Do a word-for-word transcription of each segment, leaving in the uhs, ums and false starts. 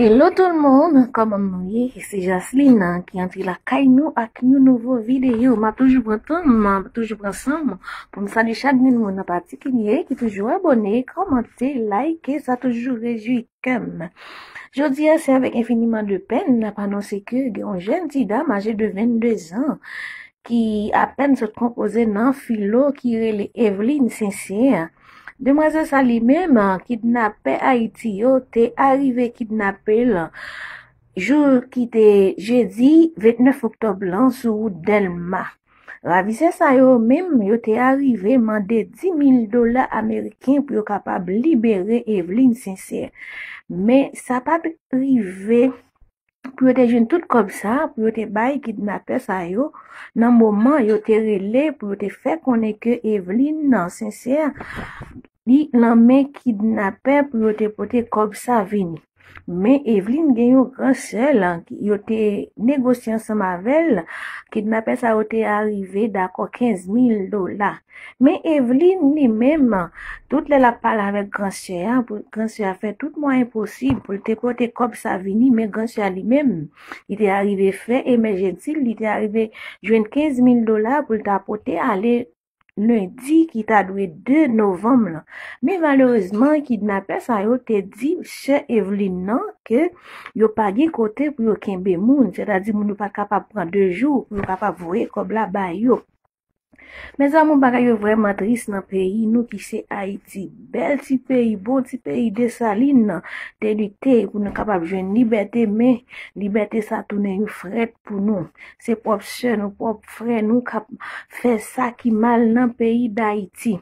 Hello tout le monde, kòman nou ye? Se Jasline ki antre lakay nou ak yon nouvo videyo. M ap toujou pran tan m, m ap toujou pran san m pou m salye chak grenn moun an patikilye ki toujou abòne, kòmante, like, sa toujou rejwi kè m. Jodi a, se avèk enfiniman de pèn n ap anonse ke gen yon jèn ti dam aje de vennde zan ki apèn sot konpoze nan filo ki rele Evelyne Sincère. Demwazèl sa li menm, kidnapè Ayiti yo te arive kidnape l jou ki te jedi vennèf oktòb lan sou wout Dèlma. Ravisè sa yo menm, yo te arive mande dis mil dola ameriken pou yo kapab libere Evelyne Sincère. Men sa pa t rive pou yo te jwenn tout kòb sa, pou yo te bay kidnapè sa yo, nan moman yo te rele pou yo te fè konnen ke Evelyne Sincère li nan men kidnapè pou yo te pote kòb sa vini. Men Evelyne gen yon gran sè l, yo te negosye ansanm avè l, kidnapè sa yo te arive dakò kenz mil dola. Men Evelyne li menm, tout lè l ap pale avèk gran sè a, pou gran sè a fè tout mwayen posib pou l te pote kòb sa vini, men gran sè a li menm, li te arive fè emèjènsi l, li te arive jwenn kenz mil dola pou l ta pote ale lendi ki ta dwe de novanm lan. Men malerezman, kidnapè sa yo te di sè Evelyne nan ke yo pa gen kote pou yo kenbe moun, sètadi moun yo pa t kapab pran de jou pou yo kapab voye kòb la ba yo. Mezanmi, bagay yo vrèman tris nan peyi nou ki se Ayiti. Bèl ti peyi, bon ti peyi Desalin nan te lite pou nou kapab jwenn libète, men libète sa tounen yon frèt pou nou. Se pwòp sè nou, pwòp frè nou k ap fè sa ki mal nan peyi Dayiti.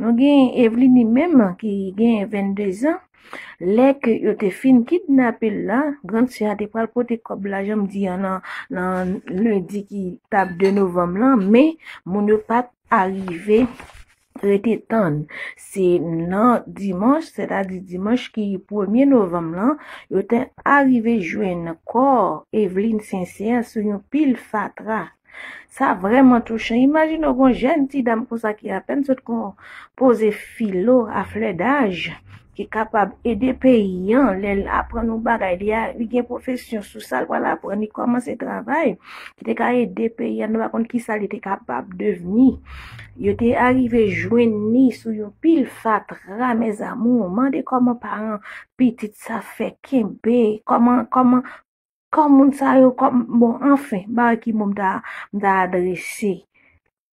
Nou gen Evelyne li menm ki gen vennde zan. Lè ke yo te fin kidnape l la, grann sè a te pral pote kòb la, jan m di an, nan, nan lendi ki t ap de novanm lan, men moun yo pa t arive rete tann. Se nan dimanch, sètadi dimanch ki premye novanm lan, yo te arive jwenn kò Evelyne Sincère sou yon pil fatra. Sa vrèman touchan. Imajine w gon jèn ti dam konsa ki apèn sot konpoze filo a flè daj, ki kapab ede peyi an, lè l aprann yon bagay, li a, li gen pwofesyon sou sa l pral aprann, li kòmanse travay, ki te ka ede peyi an, nou pa konn kisa li te kapab devni. Yo te arive jwenn li sou yon pil fatra, mes amours. Mande kòman paran pitit sa fè kenbe, kòman, kòman, kòman moun sa yo, kòm, bon, anfen, bagay ki mo m ta, m ta adrese.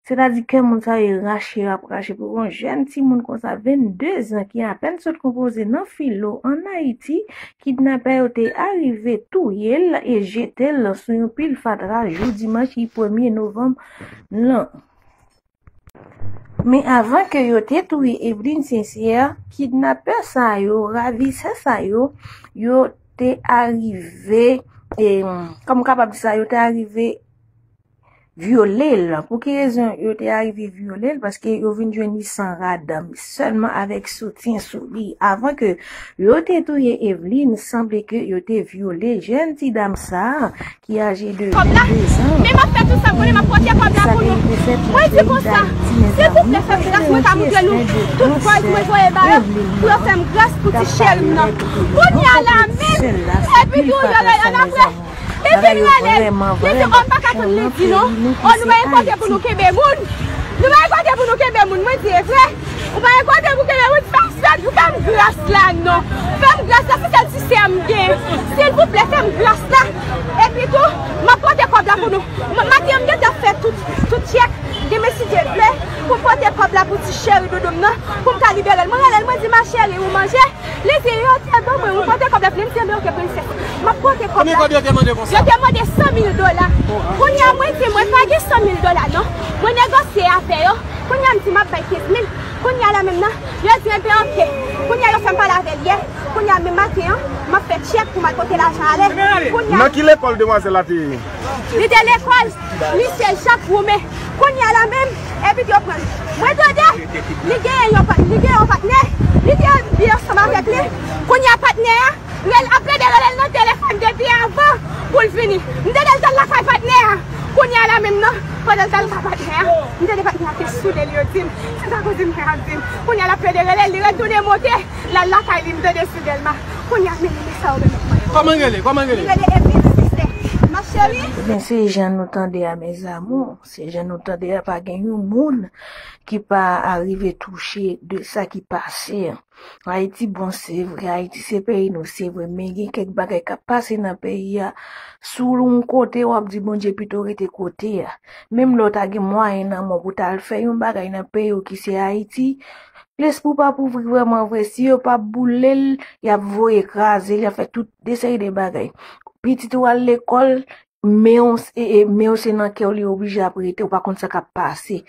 Sètadi kè moun sa yo rache, y ap rache pou yon jèn timoun konsa, vennde zan, ki apèn sot konpoze nan filo ann Ayiti, kidnapè yo te arive touye l e jete l sou yon pil fatra jou dimanch ki premye novanm lan. Men avan ke yo te touye Evelyne Sincère, kidnapè sa yo, ravisè sa yo, yo te arive, e, kòman m kapab di sa, yo te arive vyole l. Pou ki rezon yo te arive vyole l? Paske yo vin jwenn li san rad, sèlman avèk soutyen sou li. Avan ke yo te touye Evelyne, sanble ke yo te vyole jèn ti dam sa a, ki aje de vennde zan. Men m ap fè tout sa m konnen, m ap pote kòb la pou nou. Mwen di konsa, silvouplè, fè m gras, mwen ka montre nou tout pòz mwen voye ba yo, pou yo fè m gras pou ti chèri m nan. Kounye a la menm, epi tou yo rele ann apre. Li vin rele l. Li di, o, m pa ka tann lendi non. O, nou pa gen kote pou nou kenbe moun. Nou pa gen kote pou nou kenbe moun. Mwen di, e vre? Ou pa gen kote pou kenbe moun? Fè m, fè m, fè m gras la non. Fè m gras la, se sèl ti sè m gen. Silvouplè, fè m gras la. Epi tou, m ap pote kòb la pou nou. M, maten an, m gentan fè tout, tout tchèk. Demen, si Dye vle, pou m pote kòb la pou ti chèri doudou m nan, pou m ka libere l. Mwen rele l, mwen di, ma chérie, ou manje? Li di, yo te ban mwen, ou pote kòb la pou li. M di, enben, oke, prensès. M ap pote kòb la. Konbyen kòb yo te mande konsa? Yo te mande san mil dola. Kounye a, mwen di, mwen pa gen san mil dola, non. Mwen negosye avè yo. Kounye a, m di, m ap bay kenz mil. Kounye a la menm nan, yo di, enben, oke. Kounye a, yo fè m pale avè l yè. Kounye a, menm maten an, m ap fè tchèk pou m al pote lajan ale. Kounye a, nan ki lekòl demwazèl la te ye? Li te lekòl Lise Jak Woumen. Kounye a la menm, epi yo pran l. Mwen tande, li genyen yon pat-, li genyen yon patnè, li te byen ansanm avèk li. Kounye a, patnè a rele, ap plede rele l nan telefòn depi avan pou l vini. M tande l t al lakay patnè a. Kounye a la menm nan, pandan l t al lakay patnè a, m tande patnè a te soule l, yo di m. Se sa kouzin mwen ap di m. Kounye a, l ap plede rele l, li retounen monte, l al lakay li, m tande sou Dèlma. Kounye a, men, men sa yo menm ap mande. Kòman rele? Kòman rele? Rele Epi Sisè. Ma chérie. Ebyen, se jan nou tande a, mes amours. Se jan nou tande a, pa gen yon moun ki pa arive touche de sa ki pase. Ayiti bon, se vre, Ayiti se peyi nou, se vre, men gen kèk bagay k ap pase nan peyi a. Si w yon kote, w ap di Bondye pito rete kote a. Menm lè w ta gen mwayen nan men w pou w t al fè yon bagay nan peyi w ki se Ayiti, lespri w p ap ouvri vrèman vre. Si yo p ap boule l, y ap voye kraze l, y ap fè tout de seri de bagay. Pitit ou al lekòl, men w se, e, e, men w se nan kè w li oblije ap rete, ou pa konn sa k ap pase.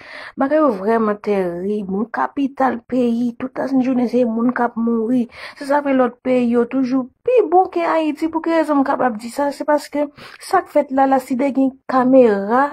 Bagay yo vrèman terib. Yon kapital peyi, tout la jounen se moun k ap mouri. Se sa fè lòt peyi yo toujou pi bon ke Ayiti. Pou ki rezon m kapab di sa? Se paske sa k fèt la, la, si te gen kamera,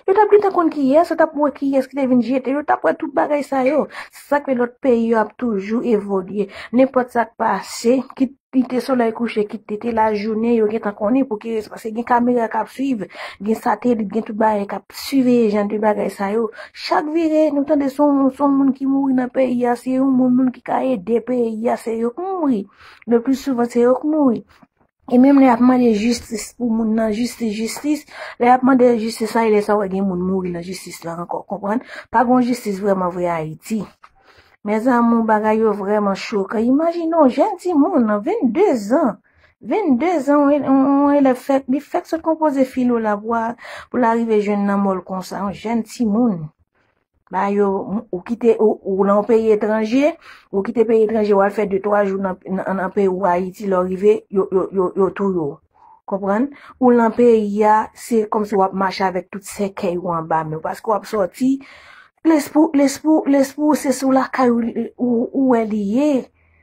yo t ap gentan konn kiyès, yo t ap wè kiyès ki te vin jete, yo t ap wè tout bagay sa yo. Se sa k fè lòt peyi yo ap toujou evolye. Nenpòt sa k pase, kit li te solèy kouche, kit li te lajounen, yo gentan konnen pou ki rezon. Paske gen kamera k ap swiv, gen satelit, gen tout bagay k ap siveye jan de bagay sa yo. Chak vire, nou tande se yon, se yon moun ki mouri nan peyi a, se yon moun, moun ki ka ede peyi a, se yo k mouri. Le pli souvan, se yo k mouri. E menm lè y ap mande jistis pou moun nan, jistis, jistis, lè y ap mande jistis la, e lè sa w wè gen moun mouri nan jistis la ankò, konprann? Pa gen jistis vrèman vre Ayiti. Mes amours, bagay yo vrèman chokan. Imajine yon jèn timoun nan vennde zan, vennde zan, yon, yon, yon elèv fèk, li fèk sot konpoze filo la pou, a- pou l arive jwenn nan mò l konsa, yon jèn timoun. Ba yo, ou kite, ou, ou nan yon peyi etranje, ou kite peyi etranje, w al fè de twa jou nan, nan, nan peyi w Ayiti, lè w rive, yo, yo, yo, yo touye w. Konprann? Ou nan peyi a, se kòmsi w ap mache avèk tout sèkèy ou anba men w, paske w ap sòti, lespri, lespri, lespri w se sou lakay ou, ou, ou wè li ye.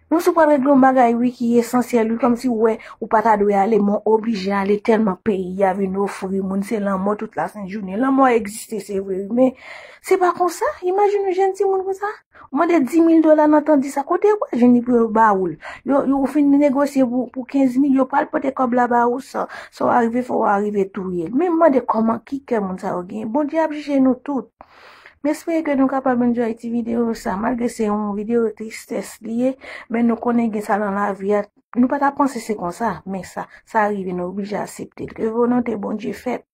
Menm si w pral regle yon bagay, wi, ki esansyèl, wi, kòmsi w wè, ou pa ta dwe ale, men w oblije ale tèlman peyi a vin ofri moun, se lanmò tout la sent jounen. Lanmò egziste, se vre, wi, men se pa konsa. Imajine yon jèn timoun konsa. Ou mande di mil dola nan tan di sa, kote yo pral jwenn li pou yo ba ou l? Yo, yo fin negosye pou, pou kenz mil, yo pral pote kòb la ba ou, sa, sa w arive fè, w arive touye l. Men mande kòman, ki kè moun sa yo genyen. Bondye ap jije nou tout. M espere ke nou kapab enjoy ti videyo sa, malgre se yon videyo tristès li ye, men nou konnen gen sa nan lavi a. Nou pa ta panse se konsa, men sa, sa rive, nou oblije aksepte l. Ke volonte Bondye fèt.